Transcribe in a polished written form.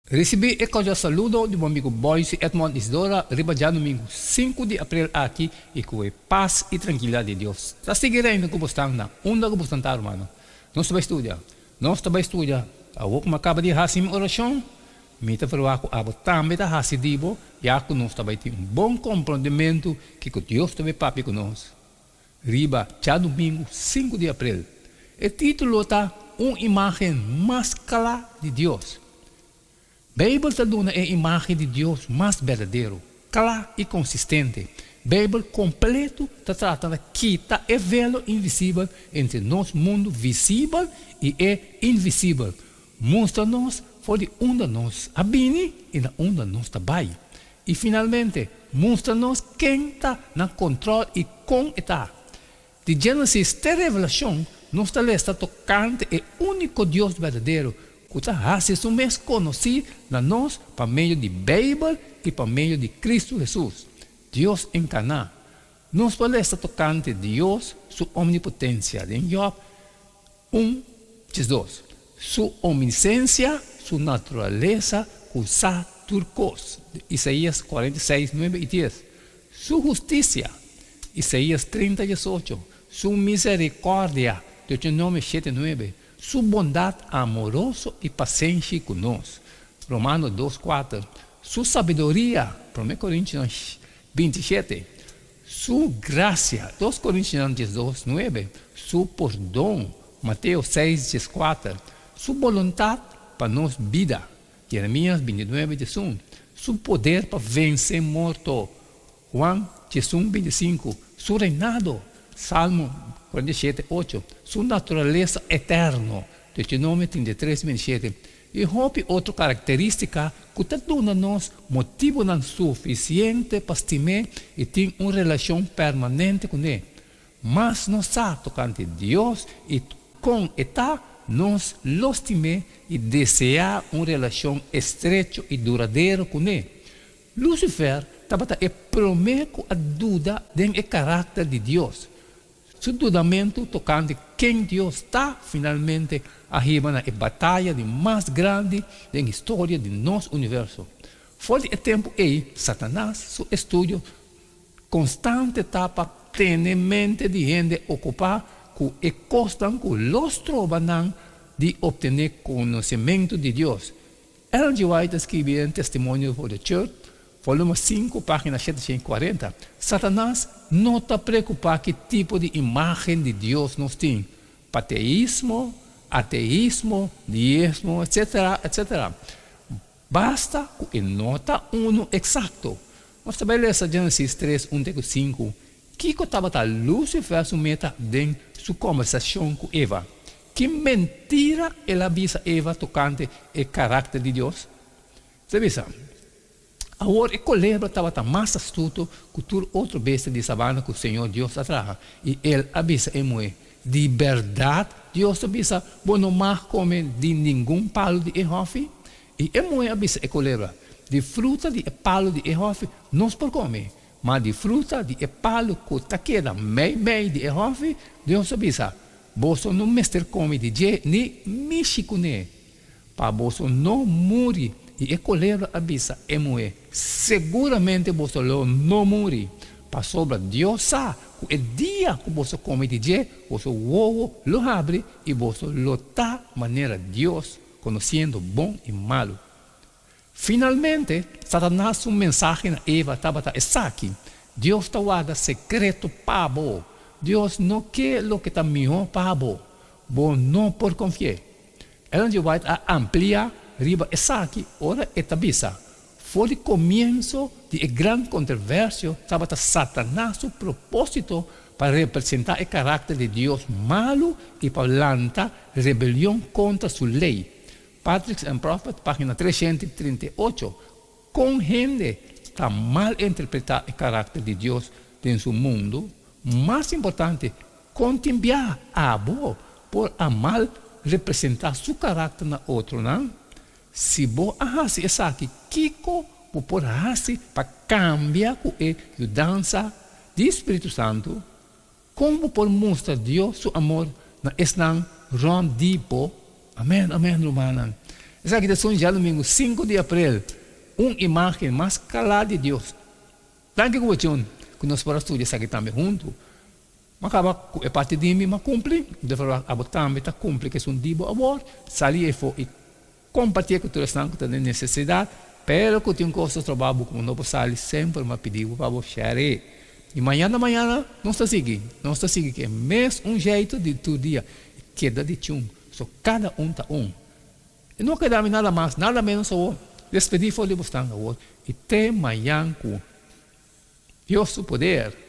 Risibí e kordial saludo di bo amigu Boyce Edmond Isidora riba djadumingu sinku di aprel aki i ku e pas i trankilidat di Dios ta sigui reina ku bosnan na unda ku bosnan ta rumannan. Nos ta bai studia. Nos ta bai studia. Awor ku mi a kaba di hasi mi orashon, mi ta ferwagt ku abo tambe ta hasi di bo, ya ku nos ta bai tin un bon komprondementu kiko Dios ta bai papia ku nos riba djadumingu sinku di aprel. E título ta Un imágen mas kla di Dios. Beibel ta duna e imágen di Dios mas berdadero, kla i konsistente. Beibel kompletu ta trata na kita e velo invisibel entre nos mundu visibel i e invisibel, mustra nos for di unda nos a bini i na unda nos ta bai. I finalmente, mustra nos ken ta na kontròl i kon e ta. Di Génesis te Revelashon, nos ta lesa tokante e úniko Dios berdadero ku ta hasi su mes konosí na nos pa medio di Beibel i pa medio di Kristu Hesus, Dios enkarná. Nos por lesa tokante Dios su omnipotensia den Jòb un, 12, su omnisensia, su naturalesa ku sa tur kos, Isaías 46, 9 i 10, su hustisia, Isaías 30, 18, su miserikòrdia, Deuteronomio 7, 9, su bondat amoroso i pasenshi ku nos, Romano 2, 4, su sabiduria, Promé Korintionan 27, Su grasia, 2 Korintionan 12, 9, Su pordon, Mateo 6, 14, Su boluntat pa nos bida, Jeremias 29, 11, Su poder pa vense morto, Juan 11, 25, Su reinado, Salmo 47, 8, Su naturalesa eterno, Deuteronomio 33, 27, I hopi otro karakterístika ku ta duna nos motibunan sufisiente pa stim'é i tin un relashon permanente kuné. Mas nos sa tokante Dios i kon e ta, nos lo stim'é i deseá un relashon estrecho i duradero kuné. Lucifer tabata e promé ku a duda den e karakter di Dios. Su dudamentu tokante ken Dios ta finalmente a hiba na e bataya di mas grandi den historia di nos universo. For di e tempu ei, Satanas su estudio konstante ta pa tene mente di hende okupá ku e kosnan ku lo stroba nan di optené konosementu di Dios. Ellen G. White ta skibi den Testimonial for the Church, volume 5, página 740, Satanas no ta preokupá ki tipo di imágen di Dios nos tin, pateismo, ateismo, deismo, etcétera, etcétera. Basta ku e no ta unu eksakto. Nos ta bai lesa Génesis 3, 1 te ku 5. Kiko tabata Lucifer su meta den su kòmbersashon ku Eva? Ki mentira el a bisa Eva tokante e karakter di Dios? Ta bisa, Awor e kolebra tabata mas astuto ku tur otro bestia di sabana ku señor Dios a traha, i el a bisa e muhé, Di bèrdat Dios ta bisa, Bo no mag kome di ningun palu di e hòfi? I e muhé a bisa e kolebra, Di fruta di e palu di e hòfi nos por kome, ma di fruta di e palu ku ta keda meimei di e hòfi, Dios a bisa, Boso no mester kome di dje ni mishi kuné, pa boso no muri. I e kolebra a bisa e muhé, Seguramente boso lo no muri, pasobra Dios sa ku e dia ku boso kome di dje, boso wowo lo habri i boso lo ta manera Dios, konosiendo bon i malu. Finalmente, Satanas su mensahe na Eva tabata esaki, Dios ta warda sekreto pa bo. Dios no ke loke ta mihó pa bo. Bo no por konfi'é. Ellen G. White a amplia riba esaki ora e ta bisa, For di komienso di e gran kontroversio tabata Satanas su propósito pa representá e karakter di Dios malu i pa lanta rebelion kontra su lei. Patriarchs and Prophets, página 338, Kon hende ta malinterpretá e karakter di Dios den su mundu? Mas importante, kon tin biaha abo por a mal representá su karakter na otronan? Si bo a hasi esaki, kiko bo por hasi pa kambia ku e yudansa di spiritu santu? Kon bo por mustra Dios su amor na esnan rònt di bo? Amèn, amèn, rumannan. Esaki ta esun djadumingu sinku di aprel, un imágen mas kla di Dios. Danki ku bo tune ku nos por a studia esaki tambe huntu. M'a kaba ku e parti di mi, m'a kumpli. De verwagt abo tambe ta kumpli ku esun di bo awor. Sali efo i kompartié ku tur esnan ku ta den nesesidat, pero ku tin kos ta stroba bo ku bo no por sali, semper m'a pidi bo pa bo share. I mañana mañana nos ta sigui, nos ta sigui ku e mes un jeito di tur dia, keda di tune, so kada un ta un. E no keda mi nada mas, nada menos awor. Despedí for di bosnan awor i te mañan ku Dios su poder.